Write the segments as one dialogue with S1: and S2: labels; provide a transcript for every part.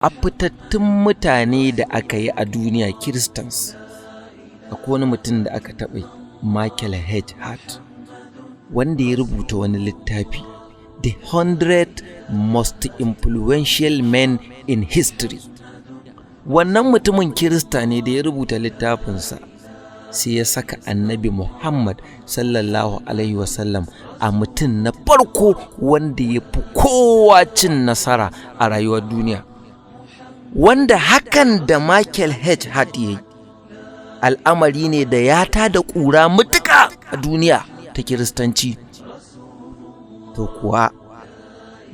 S1: A fitattun mutane da aka yi a duniya Christians, akwai wani mutum da aka taɓa yi, Michael H. Hart, wanda ya rubuta wani littafi, The 100 Most Influential Men in History. Wannan mutumin Kirista ne. Da ya rubuta littafinsa, sai ya saka Annabi Muhammad sallallahu alaihi wasallam a mutum na farko wanda ya fi kowa cin nasara a rayuwar duniya. Wanda hakan da Michael H. Hart ya yi, al'amari ne da ya tada ƙura mutuka a duniya ta Kiristanci. To kuwa,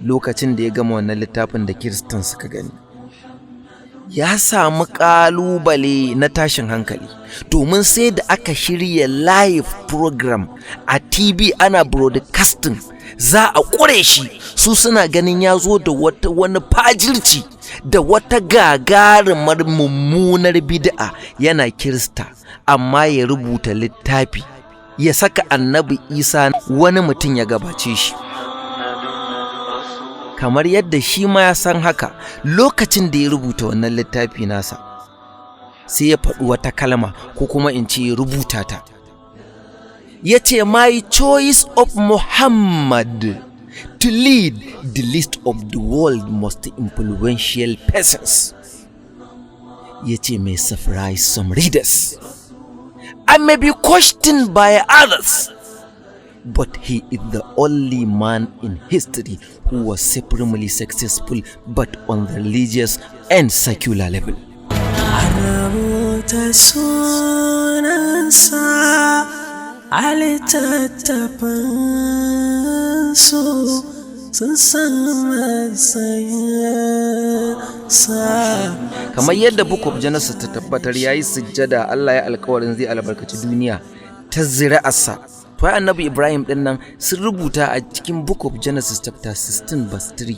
S1: lokacin da ya gama wannan littafin da Kiristan suka gani, ya samu ƙalubale na tashin hankali, domin sai da aka shirya live program a TV ana broadcasting, za a ƙure shi. Su suna ganin ya zo da wata wani fajirci da wata gagarumar mummunar bid'a, yana Kirista amma ya rubuta littafi ya saka Annabi Isa wani mutum ya gabace shi. Kamar yadda shi ma ya san haka, lokacin da ya rubuta wannan littafi nasa, sai ya faɗi wata kalma, ko kuma in ce ya rubuta ta, ya ce, "My choice of Muhammad to lead the list of the world most influential persons," ya ce, "may surprise some readers and may be questioned by others, but he is the only man in history who was supremely successful but on the religious and secular level."
S2: Rubuta sunansa a littattafansu, sun san matsayinsa.
S1: Kamar yadda Book of Genesis ta tabbatar, yayi sujjada, Allah ya alkawarin zai albarkaci duniya ta zuri'arsa. To ai Annabi Ibrahim din nan, sun rubuta a cikin Book of Genesis chapter 16 verse 3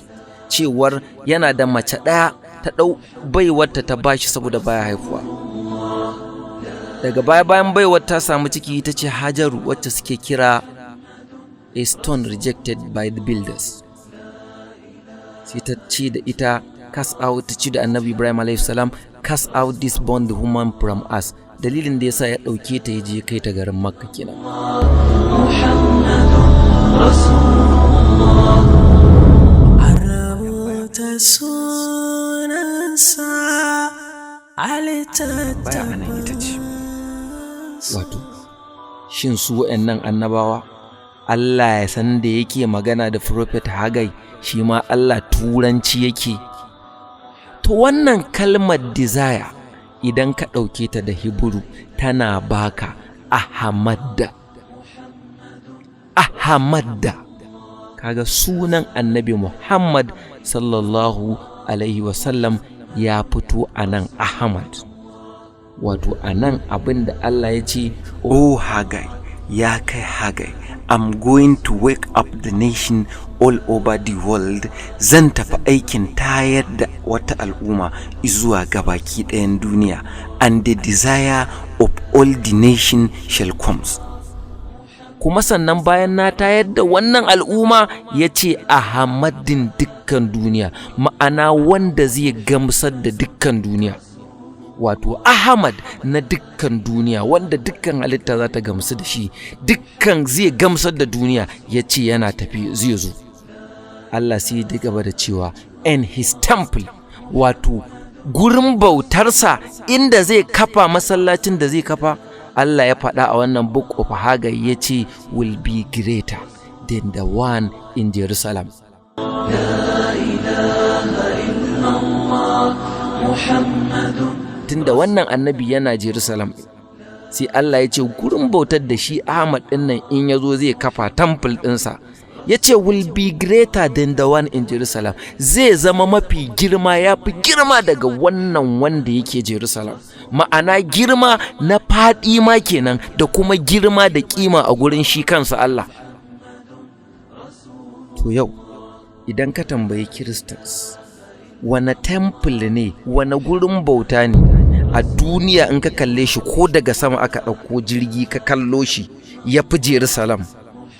S1: cewar yana da mace ɗaya, ta ɗau baiwarta ta bashi saboda baya haifuwa. Daga baya, bayan baiwar ta samu ciki, ita ce Hajaru, wacce suke kira "a stone rejected by the builders". Sai ta ce da ita, "Cast out," ta ce da Annabi Ibrahim alayhi salam, "Cast out this bond woman from us." Dalilin da yasa ya ɗauke ta ya je kai ta garin Makka kenan.
S2: محمد رسول الله. Rubuta sunansa a
S1: Baya anan ita ce,
S2: littattafansu.
S1: Wato shin su wa'annan annabawa, Allah ya san da yake magana da Prophet Hagai, shi ma Allah Turanci yake? To wannan kalmar desire, idan ka ɗauke ta da Hiburu, tana baka Ahmadda. Ahmadda, kaga sunan Annabi Muhammad sallallahu alaihi wasallam ya fito a nan, Ahmad. Wato a nan abin da Allah ya ce, "Oh Hagai, ya kai Hagai, I'm going to wake up the nation all over the world." Zan tafi aikin tayar da wata al'umma zuwa gabaki ɗayan duniya. "And the desire of all the nation shall comes." Kuma sannan bayan na tayar da wannan al'umma, ya ce Ahmadin dukkan duniya, ma'ana wanda zai gamsar da dukkan duniya, wato Ahmad na dukkan duniya, wanda dukkan halitta za ta gamsu da shi, dukkan zai gamsar da duniya, ya ce yana tafi, zai zo. Allah sai ya gaba da cewa, "And his temple," wato gurin bautarsa, inda zai kafa masallacin da zai kafa, Allah ya faɗa a wannan Book of Haggai, ya ce, "will be greater than the one in Jerusalem."
S2: لا إله إلا الله محمد
S1: Tunda wannan annabi yana Jerusalem, sai Allah ya ce gurin bautar da shi Ahmad ɗin nan in ya zo zai kafa temple ɗinsa, ya ce "will be greater than the one in Jerusalem", zai zama mafi girma, ya fi girma daga wannan wanda yake Jerusalem, ma'ana girma na faɗi ma kenan, da kuma girma da kima a gurin shi kansa Allah. To yau idan ka tambayi Christians, wane temple ne, wane gurin bauta ne a duniya, in ka kalle shi ko daga sama aka ɗauko jirgi ka kallo shi, ya fi Jerusalem,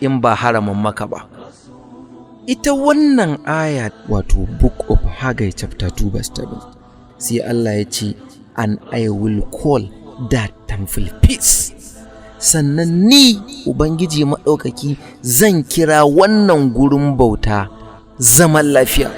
S1: in ba haramin Maka ba? Ita wannan aya, wato Book of Haggai chapter 2 verse 7, sai Allah ya ce, "And I will call that temple peace." Sannan ni Ubangiji Maɗaukaki zan kira wannan gurin bauta zaman lafiya.